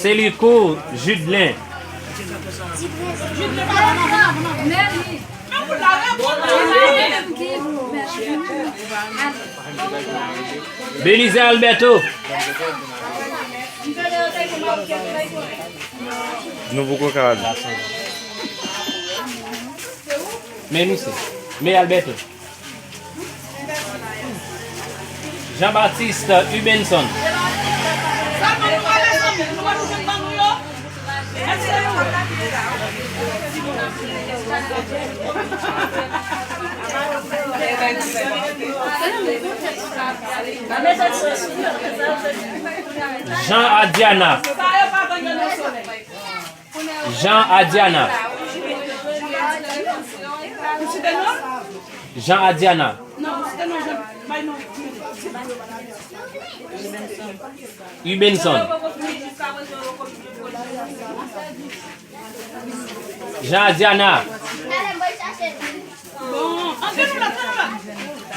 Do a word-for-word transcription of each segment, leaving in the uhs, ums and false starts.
Selikou Jidlen. Belize Alberto. Nou poko ka ale. Men nou se. Men Alberto. Jean Baptiste Hubenson. Jean Adiana. Jean Adiana. Jean Adiana. Hubenson. Jean Adiana.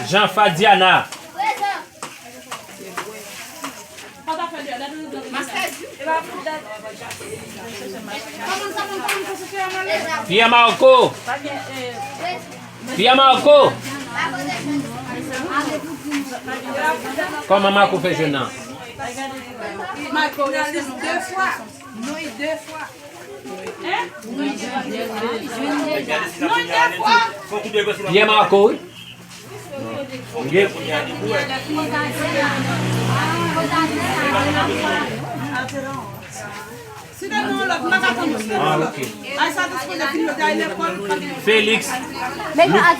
Jean Fadiana. Pierre Marco. Pierre Marco. Kòman Marco fè jwenn nan? Pierre Marco, wi. Ah, ok. Félix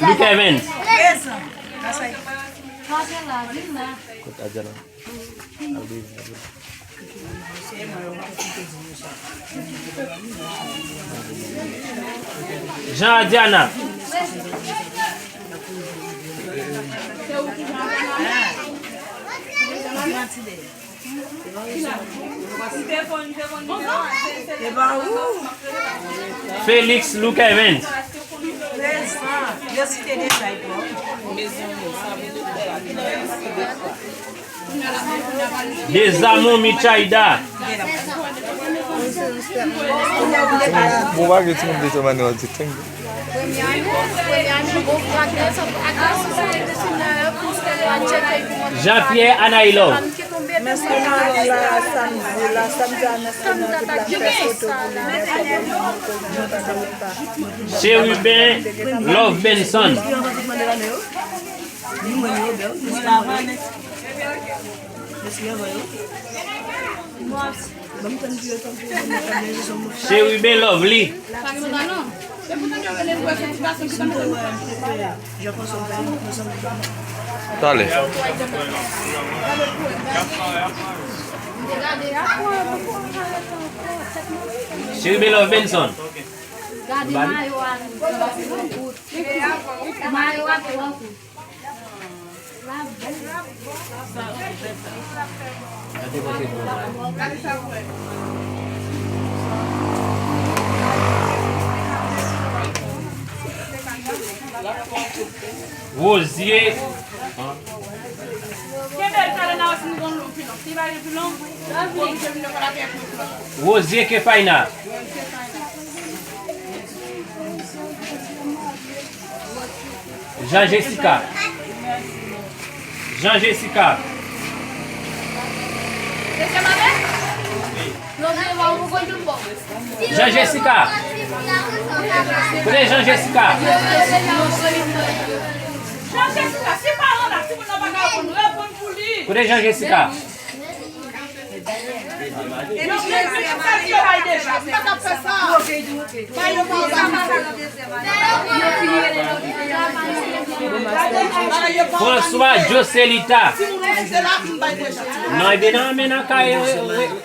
Luc Evans. Kot Adjana? Jean Adiana. Félix Luc Evans. Desamon Michaïda. Bon, pa gen timoun de Tomane w ap di thank you. Jean Pierre Anaïlor. Chérubin Love Benson. Chérubin Lovely. Talè. Chérubin Love Benson. Gade mayo a. Mayo a twò kout. Rosie. Rosie Kefaina. Jean Jessica. Jean Jessica. Jean Jessica. Kote Jean Jessica? Kote Jean Jessica? François Joselita. Non, ebyen, nan, men nan kay,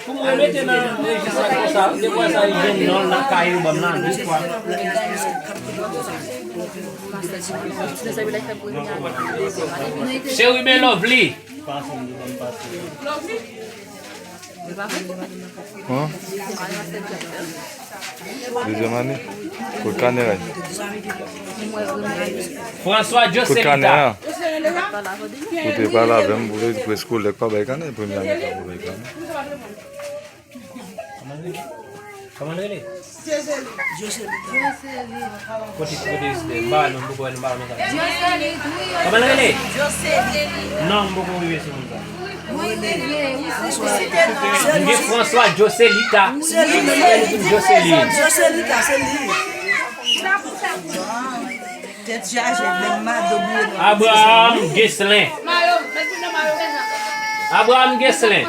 pou mwen mete nan rejis la konsa, de fwa sa, li jwenn non nan kay yo, ban m nan, de fwa. Chérubin Lovely. Hum? Dezyèm ane? Kot kanè a? François Joselita. Kot kanè a? Ou te pale avè m, ou te di preskole k pa bay kanè, premye ane k pa bay kanè. Kòman l rele? Kòman l rele? Kote, kote, m pa wè non, m poko wè non, m pa wè non sa. Kòman l rele? Non, m poko rive sou moun sa. M gen François Joselita. Joselita. Joselita, se li. Tèt chaje, menm mado bouye nan Abraham Ghislain. Abraham Ghislain.